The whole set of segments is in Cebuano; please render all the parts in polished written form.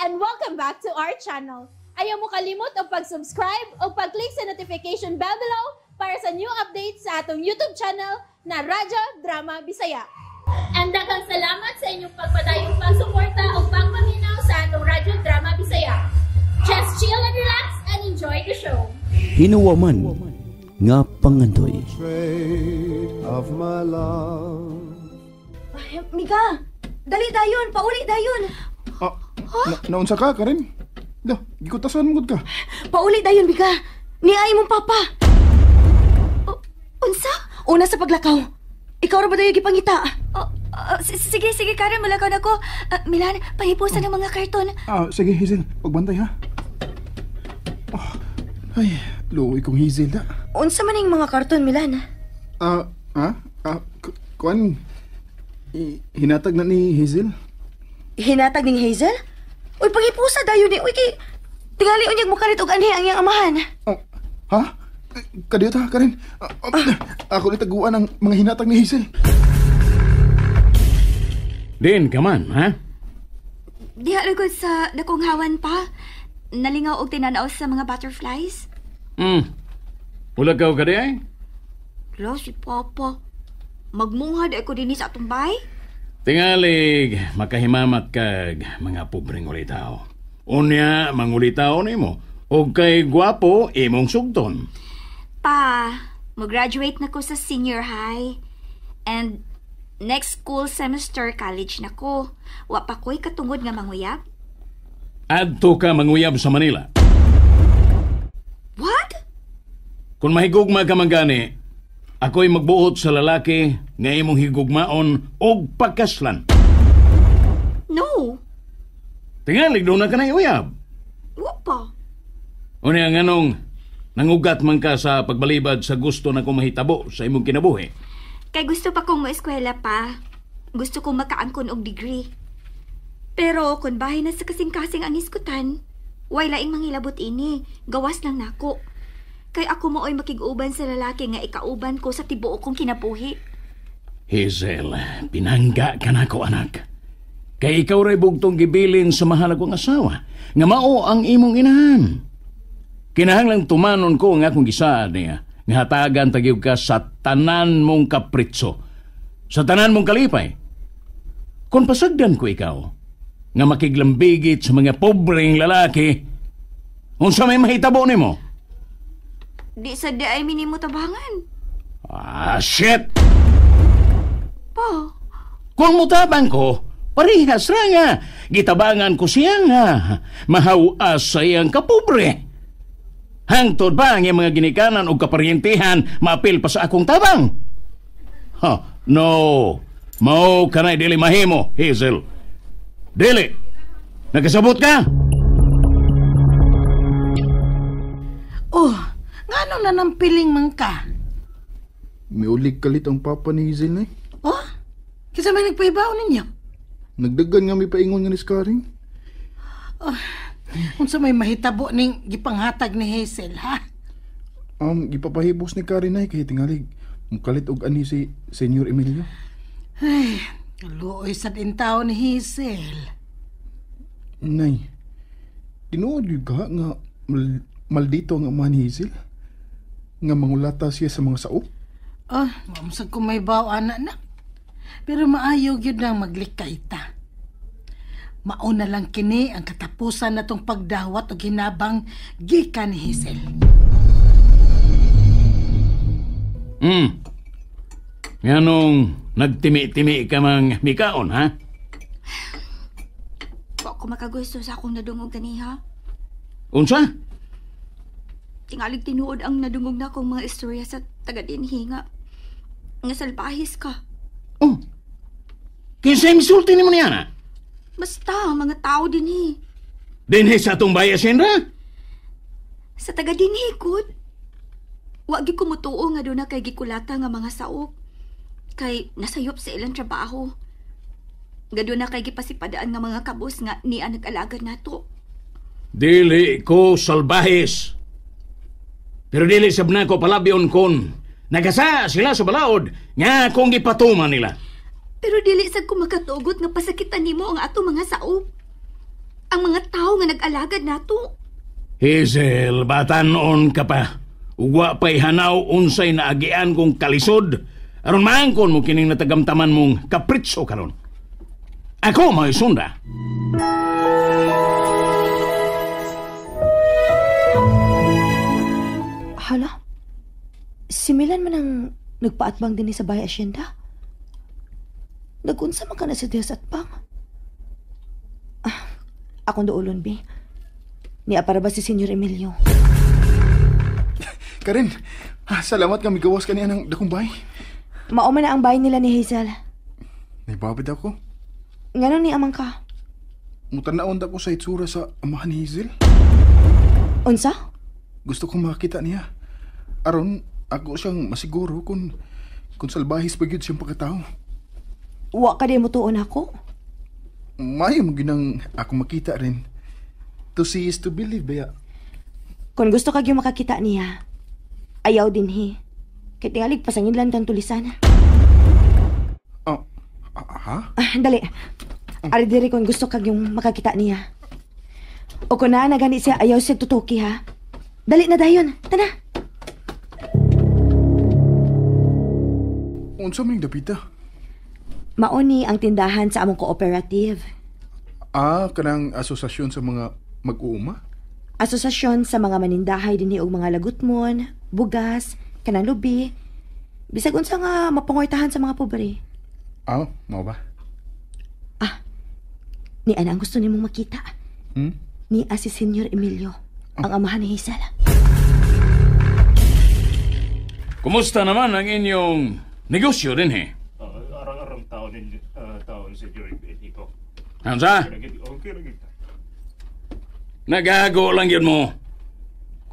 And welcome back to our channel. Ayaw mo kalimot og pag-subscribe o pag-click sa notification bell below para sa new updates sa atong YouTube channel na Radyo Drama Bisaya. And daghang salamat sa inyong pagpadayong pagsuporta o pagpaminaw sa atong Radyo Drama Bisaya. Just chill and relax and enjoy the show. Hinuwaman nga pangandoy. Of my love. Ay, Mika, dali dayon, pauli dayon. Ah, naunsa ka, Karen? Da, gikutasan mo gud ka. Pauli dayon, Mika. Niay mong papa. Unsa? Una sa paglakaw. Ikaw ra ba dayon gipangita? Oh, oh, sige, sige, Karen, mulakaw na ko. Milan, pahipusan ang mga karton. Ah, sige, Hazel, pagbantay ha. Oh, ay, luoy kong Hazel da. Unsa man ning mga karton, Milan? Ah, ah, ah, kuan, hinatag na ni Hazel? Hinatag ning Hazel? Uy, paghipusa dayon ni. Uy, kay tingali unyag mo kalit og anhi ang iyang amahan. Oh, ha? Kadiyo ta, Karen. Ako ni taguan ang mga hinatag ni Hazel. Din ka man, ha? Diha ra gud sa dakong hawan pa. Nalingaw og tinanaw sa mga butterflies. Wala ka di ay? Lo, si Papa. Magmungha di ko dinhi sa atong bay. Tingalig, makahimamat kag mga pobreng ulitaw. Unya, mangulitaw nimo. Og kay gwapo, imong sugton. Pa, mag-graduate na ko sa senior high. And next school semester, college na ko. Wa pa ko'y katungod nga manguyab. Adto ka manguyab sa Manila. What? Kung mahigugma ka man gani, ako'y magbuot sa lalaki nga imong higugmaon og pagkaslan. No. Tingalig doon na ka na uyab. Wa pa. Unya nganong nangugat man ka sa pagbalibad sa gusto na kong mahitabo sa imong kinabuhi. Kay gusto pa kong moeskwela pa. Gusto kong makaangkon og degree. Pero kung bahay na sa kasing-kasing ang hisgutan, way laing mangilabot ini, gawas lang nako. Kay ako maoy makig-uban sa lalaki nga ikauban ko sa tibuok kong kinabuhi. Hazel, pinangga ka nako, anak. Kay ikaw ray bugtong gibilin sa mahal akong asawa, nga mao ang imong inahan. Kinahanglang tumanon ko ang akong gisaad niya, nga hatagan tagyog ka sa tanan mong kapritso, sa tanan mong kalipay. Kung pasagdan ko ikaw, nga makiglambigit sa mga pobreng lalaki, unsa may mahitabo nimo? Di sa di ay minimo tabangan. Ah, shit! Pa? Kung mutabang ko, parehas ra nga. Gitabangan ko siya nga. Mahawas sa iyang kapobre. Hangtod pa ang iyang mga ginikanan o kaparyentihan, maapil pa sa akong tabang. Ha, no. Mao kanay dili mahimo, Hazel. Dili. Nakasabot ka? Oh, ngano na nampiling man ka? Miulig kalit ang papa ni Hazel na eh. Oh, kinsa may nagpahibaw ninyo? Nagdagan nga may paingon nga ni Scaring. Oh, unsa may mahitabo ning gipanghatag ni Hazel, ha? Gipapahibos ni Karen ay kay tingalig mukalit og ani si Senyor Emilio. Ay, luoy sad intaw ni Hazel. Nay, tinuod gyud ka nga maldito ang amahan ni Hazel? Nga mangulata siya sa mga sao? Oh, mamusag ko may baw, anak na. Pero maayo gyud nang maglikay ta. Mauna lang kini ang katapusan na tong pagdawat o ginabang gikan ni Hazel. Nganong nagtimi-timi ka mang mikaon, ha? Wa ko makagusto sa akong nadungog ganiha. Unsa? Tingalig tinuod ang nadungog na akong mga istorya sa taga-dinhi nga. Nga salbahis ka. Oh. Kinsa misulti nimo niya na? Basta, mga tao dinhi. Dinhi sa atong bayas, Sandra? Sa taga-dinhi, good. Wa gyud ko mutuo nga doon na kay gikulata nga mga saok. Kay nasayop sa ilang trabaho. Nga doon na kay gipasipadaan nga mga kabos nga niya nag-alaga nato. Dili ko salbahis. Pero dili sab nako palabyon kon nagasa sila sa balaod nga akong gipatuman nila. Pero dili sad ko makatugot nga pasakitan nimo ang ato mga saop. Ang mga tao nga nag-alagad nato. Hazel, batanon ka pa. Ugwa pa'y hanaw unsay naagian kong kalisod. Aron maangkon mo kining natagamtaman mong kapritso karon. Ako may sunda. Hala? Si Milan man ang nagpaatbang din sa bahay asyenda? Nagunsa man ka na sa Diyos at bang? Ah, akong duolon, bi. Niya para ba si Senyor Emilio? Karen, salamat nga migawas ka niya ng dakong bahay. Mao man na ang bahay nila ni Hazel. Naibabid ako. Ngano ni amang ka? Mutanaon da ko sa itsura sa amahan ni Hazel. Unsa? Gusto kong makita niya. Aron, ako siyang masiguro kung salbahis pa gyud siyang pagkatao. Wa ka di mo tuon ako? Maayo mo ginang ako makita rin. To see is to believe, baya. Kung gusto ka gyud makakita niya, ayaw din hi. Kay tingalig pasangin lang kang tulisan. Ha? Ah, dali. Ari diri kung gusto kag yung makakita niya. O kung naa na gani siya, ayaw siya tutuki ha. Dali na dayon. Tana. Unsa man yung dapita? Mauni ang tindahan sa among cooperative. Ah, kanang asosasyon sa mga mag-uuma? Asosasyon sa mga manindahay dinhi og mga lagutmon, bugas, kanang lubi. Bisag unsa nga mapangortahan sa mga pobre. Ah, mao ba? Ah, ni ana ang gusto nimong makita. Hmm? Ni si Senyor Emilio, ang amahan ni Hazel. Kumusta naman ang inyong negosyo din eh? Arang-arang taon ninyo, taon Senyor Emilio. Hansa? Nagago lang yun mo.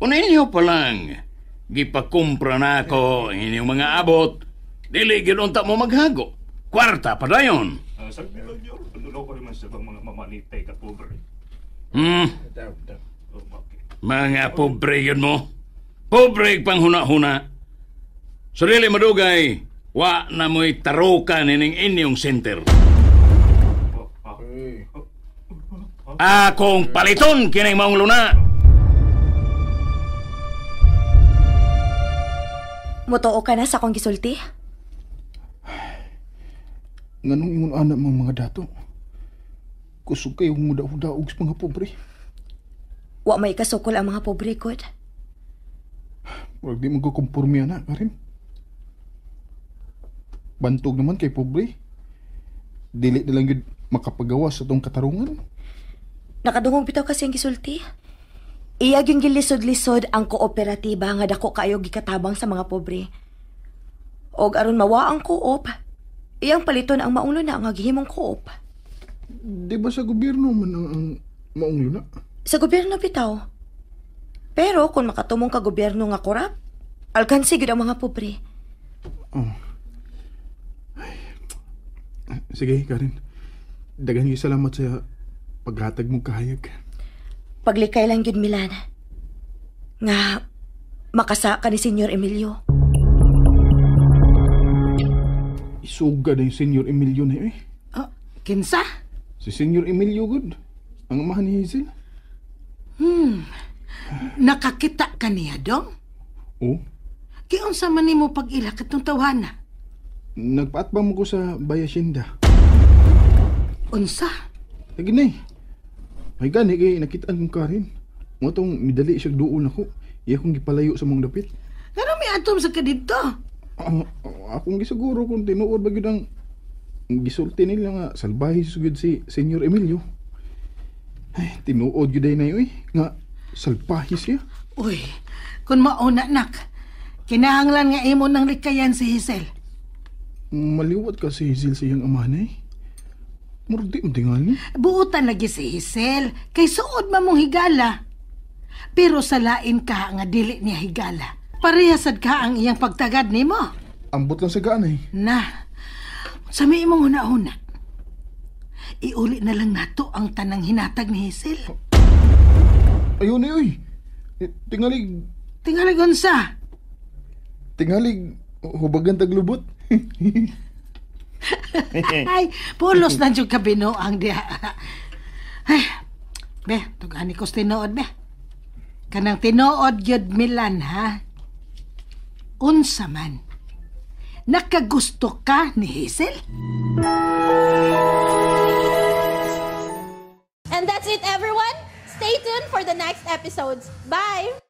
Kung inyo pa lang, gipakumpra na ako ang inyong mga abot, dili gilunta mo maghago. Kwarta pa dayon. Sabi lang yun, luloko naman sa mga mamanitay ka pobre. Mga pobre yun mo. Pobre pang huna-huna. So dili madugay, wa na mo'y tarukan ining inyong center. Akong paliton kining maong luna. Motoo ka na sa akong gisulti? Nganong ingon ana mga dato? Kusog kayo mudaog-daog sa mga pobre. Wa may kasukol ang mga pobre, God. Murag di magkukumpurmi ana, Karin. Bantog naman kay pobre. Dili na lang yun makapagawa sa tong katarungan. Nakadungog bitaw kasi ang gisulti. Iya gyud gilisod-lisod ang kooperatiba nga dako kaayo gikatabang sa mga pobre. Og aron mawa ang co-op, iyang paliton ang maong luna nga gihimong co-op. Di ba sa gobyerno man ang maong luna? Sa gobyerno bitaw. Pero kung makatumong ka gobyerno nga korap, alkansi gyud ang mga pobre. Oh. Ay. Sige, Karen. Daghan gyud salamat sa paghatag mong kahayag. Paglikay lang gyud Milan. Nga makasa ka ni Senyor Emilio. Isuga na yung Senyor Emilio na eh. Oh, kinsa? Si Senyor Emilio gud. Ang amahan ni Hazel. Nakakita ka niya, dong? Oh. Giunsa man nimo pag-ila katong tawhana? Nagpaatbang mo ko sa Bayasyenda. Unsa? Lagi na eh. May gani kay nakitaan kong Karin. Mo tong midali siya duol nako. Iya kong gipalayo sa mong dapit. Pero may atom sa ka didto. Akong gisiguro kung tinuod ba gyud ang gisulti nila nga salbahe sugod si Senyor Emilio. Ay, tinuod gyud na eh nga salbahe siya. Uy, kung mauna nak, kinahanglan nga imo nang likayan si Hazel. Maliwat ka si Hazel sa iyang amahan eh. Murag di mo ni. Buotan lagi si Hazel, kay suod man mong higala. Pero sa lain ka nga dili niya higala. Parehasad ka ang iyang pagtagad nimo. Ambot lang sa gaan eh. Na, sa may imong huna-huna, iuli na lang nato ang tanang hinatag ni Hazel. Ayun eh, uy. Tingalig... Tingalig unsa? Tingalig, hubagan taglubot. Ay, pulos na dyan ka binuang diha. Ay, Be, tug-ani ko sa tinuod, be. Kanang tinuod gyud, Milan, ha? Unsa man? Nakagusto ka ni Hazel? And that's it, everyone. Stay tuned for the next episodes. Bye!